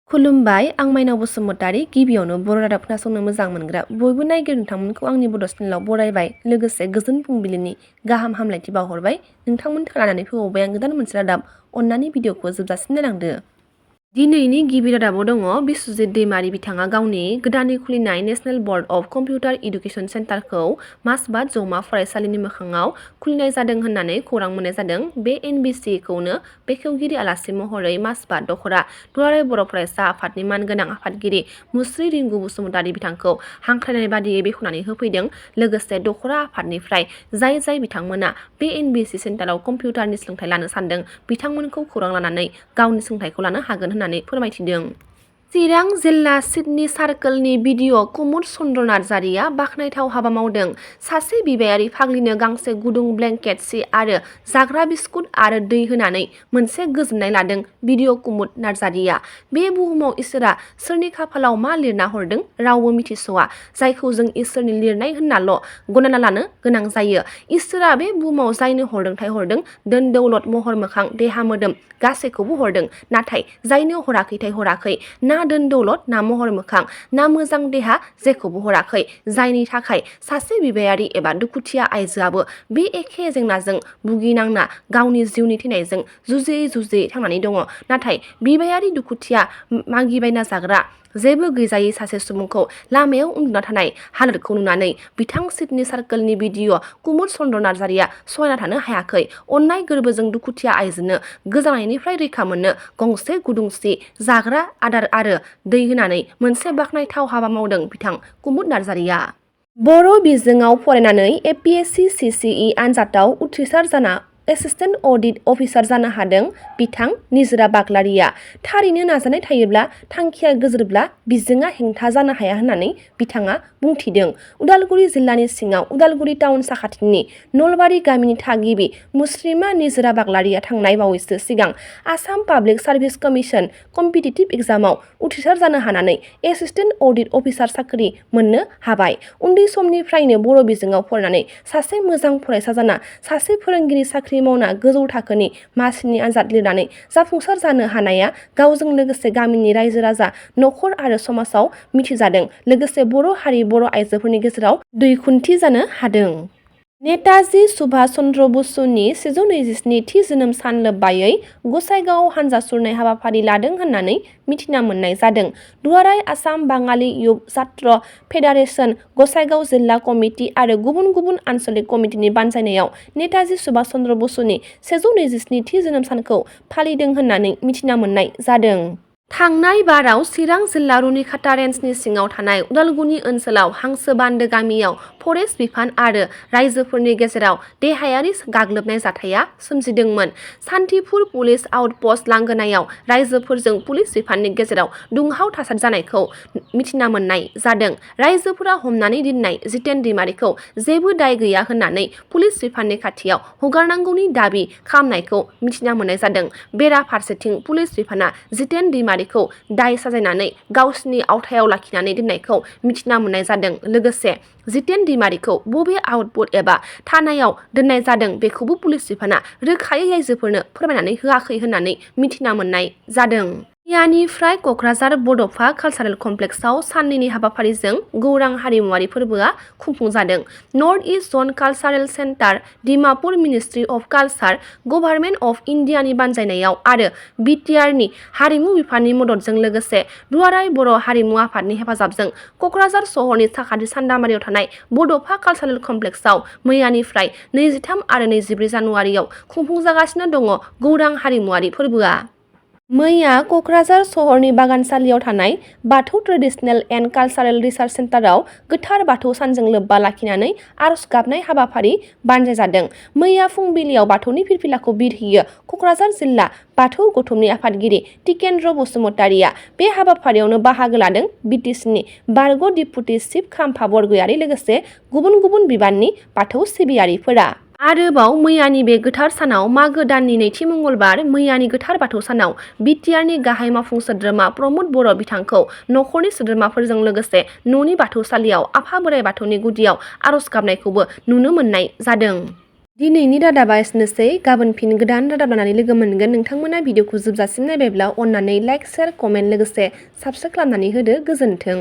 खुलुमबाय आं माइनाव बसुमतारी गिबियावनो बर' रादाब खोनासंनो मोजां मोनग्रा बयबो नायगिर नोंथांमोनखौ आंनि बड' चेनेलाव बरायबाय लोगोसे गोजोन फुंबिलिनि गाहाम हामलायथि बावहरबाय नोंथांमोन लानानै फैबावबाय आं गोदान मोनसे रादाब अन्नानै भिडिअखौ जोबजासिम नायलांदो। दिनैनि गिबि रादाबाव दङ बिस्वजित दैमारि बिथाङा गावनि गोदानै खुलिनाय national board of computer education सेन्टारखौ मासबाद जौमा फरायसालिनि मोखाङाव खुलिनाय जादों होननानै खौरां मोननाय जादों। बे NBC खौनो बेखेवगिरि आलासि महरै मासबाद दख'रा दुलाराय बर' फरायसा आफादनि मानगोनां आफादगिरि मुस्रि रिंगु बसुमतारी बिथांखौ हांख्रायनाय बादियै बेखेवनानै होफैदों। लोगोसे दख'रा आफादनिफ्राय जाय बिथांमोना बे NBC सेन्टाराव कम्पिउटारनि सोलोंथाइ लानो सानदों बिथांमोनखौ खौरां लानानै गावनि सोलोंथाइखौ लानो हागोन होननानै फोरमायथिदों। चिरां जिल्ला सिडनी सार्कोलनि बिडिअ कुमुद चन्द्र नार्जारिया बाखनायथाव हाबा मावदों। सासे बिबायारि फाग्लिनो गांसे गुदुं ब्लेंकेट सि आरो जाग्रा बिस्कुट आरो दै होनानै मोनसे गोजोननाय लादों बिडिअ कुमुद नार्जारिया। बे बुहुमाव इसोरा सोरनि खाफालाव मा लिरना हरदों रावबो मिथिस'आ, जायखौ जों इसोरनि लिरनाय होननाल' गनायना लानो गोनां जायो। इसोरा बे बुहुमाव जायनो हरदोंथाय हरदों, दोन दौलत महर मोखां देहा मोदोम गासैखौबो हरदों, नाथाय जायनो हराखैथाय हराखै, ना दोन दौलत ना महर मोखां ना मोजां देहा जेखौबो हराखै, जायनि थाखाय सासे बिबायारि एबा दुखुथिया आइजोआबो बे एखे जेंनाजों भुगिनांना गावनि जिउनि थैनायजों जुजियै थांनानै दङ। नाथाय बिबायारि दुखुथिया मागिबायना जाग्रा जेबो गैजायै सासे सुबुंखौ लामायाव उन्दुना थानाय हालोदखौ नुनानै बिथां सिडनी सार्कोलनि बिडिअ कुमुद चन्द्र नार्जारिया सहायना थानो हायाखै। अननाय गोरबोजों दुखुथिया आइजोनो गोजांनायनिफ्राय रैखा मोननो गंसे गुदुं सि, जाग्रा आदार आरो दै होनानै मोनसे बाखनायथाव हाबा मावदों बिथां कुमुद नार्जारिया। बर' बिजोङाव फरायनानै APSC CCE आनजादाव उथ्रिसार जाना एसिस्टेन्ट अडिट अफिसार जानो हादों बिथां निजोरा बाग्लारिया। थारैनो नाजानाय थायोब्ला थांखिया गोजोरब्ला बिजोङा हेंथा जानो हाया होननानै बिथाङा बुंथिदों। उदालगुरि जिल्लानि सिङाव उदालगुरि टाउन साखाथिनि नलबारि गामिनि थागिबि मुस्रिमा निजोरा बाग्लारिया थांनाय बावैसो सिगां Assam public service commission competitive एग्जामाव उथ्रिसार जानो हानानै एसिस्टेन्ट अडिट अफिसार साख्रि मोननो हाबाय। उन्दै समनिफ्रायनो बर' बिजोङाव फरायनानै सासे मोजां फरायसा जाना सासे फोरोंगिरि साख्रि मावना गोजौ थाखोनि मासिनि आनजाद लिरनानै जाफुंसार जानो हानाया गावजों लोगोसे गामिनि रायजो राजा नखर आरो समाजाव मिथिजादों। लोगोसे बर' हारि बर' आइजोफोरनि गेजेराव दैखुन्थि जानो हादों। नेताजी सुभाष चन्द्र बसुनि 127थि जोनोम सान लोब्बायै गसाइगावआव हानजा सुरनाय हाबाफारि लादों होननानै मिथिना मोननाय जादों। दुलाराय आसाम बाङालि युब छात्र फेडारेसन, गसाइगाव जिल्ला कमिटि आरो गुबुन आनसलिक कमिटिनि बानजायनायाव नेताजी सुभाष चन्द्र बसुनि 127थि जोनोम सानखौ फालिदों होननानै मिथिना मोननाय जादों। थांनाय बाराव चिरां जिल्ला रुनिखाता रेन्जनि सिङाव थानाय उदालगुनि ओनसोलाव हांसो बान्दो गामियाव फरेस्ट बिफान आरो राइजोफोरनि गेजेराव देहायारि गाग्लोबनाय जाथाया सोमजिदोंमोन। सान्थिपुर पुलिस आउटपस्ट लांगोनायाव राइजोफोरजों पुलिस बिफाननि गेजेराव दुंहाव थासारि जानायखौ मिथिना मोननाय जादों। राइजोफोरा हमनानै दोननाय जितेन दैमारिखौ जेबो दाय गैया होननानै पुलिस बिफाननि खाथियाव हगारनांगौनि दाबि खालामनायखौ मिथिना मोननाय जादों। बेराफारसेथिं पुलिस बिफाना जितेन दैमारिखौ दाय साजायनानै गावसिनि आवथायाव लाखिनानै दोननायखौ मिथिना मोननाय जादों। लोगोसे जितेन दैमारिखौ बबे आउटपोस्ट एबा थानायाव दोननाय जादों बेखौबो पुलिस बिफाना रोखायै राइजोफोरनो फोरमायनानै होआखै होननानै मिथिना मोननाय जादों। मैयानिफ्राय क'क्राझार बड'फा कालचारेल कमप्लेक्सआव साननैनि हाबाफारिजों गौरां हारिमुवारि फोरबोआ खुंफुंजादों। North East Zone Cultural Centre, Dimapur Ministry of Culture, Government of इन्डियानि बानजायनायाव आरो BTRनि हारिमु बिफाननि मददजों लोगोसे दुलाराय बर' हारिमु आफादनि हेफाजाबजों क'क्राझार सहरनि साखाथि सान्दामारियाव थानाय बड'फा कालचारेल कमप्लेक्सआव मैयानिफ्राय 23 आरो 24 जानुवारियाव खुंफुंजागासिनो दङ गौरां हारिमुवारि फोरबोआ। मैया क'क्राझार सहरनि बागानसालियाव थानाय बाथौ ट्रेडिसनेल एन्ड कालचारेल रिसार्च सेन्टाराव गोथार बाथौ सानजों लोब्बा लाखिनानै आरज गाबनाय हाबाफारि बानजायजादों। मैया फुंबिलियाव बाथौनि फिरफिलाखौ बिरहोयो क'क्राझार जिल्ला बाथौ गौथुमनि आफादगिरि टिकेन्द्र बसुमतारिया। बे हाबाफारियावनो बाहागो लादों BTCनि बारग' डिप्युटि चिफ खाम्फा बरगयारि लोगोसे गुबुन बिबाननि बाथौ सिबियारिफोरा। आरोबाव मैयानि बे गोथार सानाव मागो दाननि नैथि मंगलबार मैयानि गोथार बाथौ सानाव BTRनि गाहाय मावफुं सोद्रोमा प्रमद बर' बिथांखौ नखरनि सोद्रोमाफोरजों लोगोसे न'नि बाथौसालियाव आफा बोराइ बाथौनि गुदियाव आरज गाबनायखौबो नुनो मोननाय जादों। दिनैनि रादाबा एसेनोसै। गाबोन फिन गोदान रादाब लानानै लोगो मोनगोन। नोंथांमोना भिडिअखौ जोबजासिम नायबायब्ला अननानै लाइक, शेयार, कमेन्ट लोगोसे साबस्क्राइब खालामनानै होदो। गोजोन्थों।